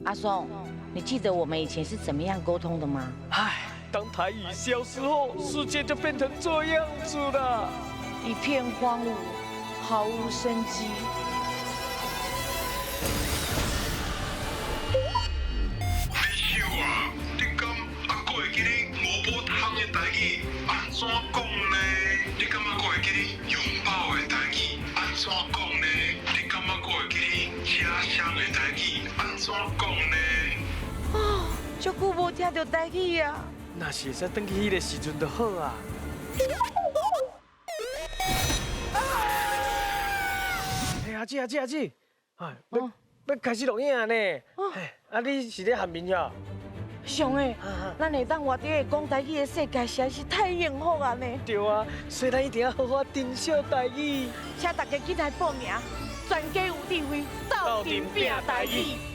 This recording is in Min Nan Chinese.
阿松，你記得我們以前是怎麼樣溝通的嗎？唉，當台語消失後，世界就變成這樣子了，一片荒蕪，毫無生機。你秀啊，你敢猶閣會記得五寶湯的台語按怎講呢？你敢猶閣會記得擁抱的台語按怎講呢？你敢猶閣會記得家鄉的台語按怎講呢？啊，足久無聽著台語啊！若是會使轉去彼个時陣就好啊！欸，阿姊阿姊阿姊，哎，欲開始錄影呢？啊，你是咧翕面呀？上的，咱會當活佇個講台語的世界，實在是太幸福啊呢！對啊，所以咱一定要好好珍惜台語。請大家緊來報名，全家有智慧，鬥陣拚台語。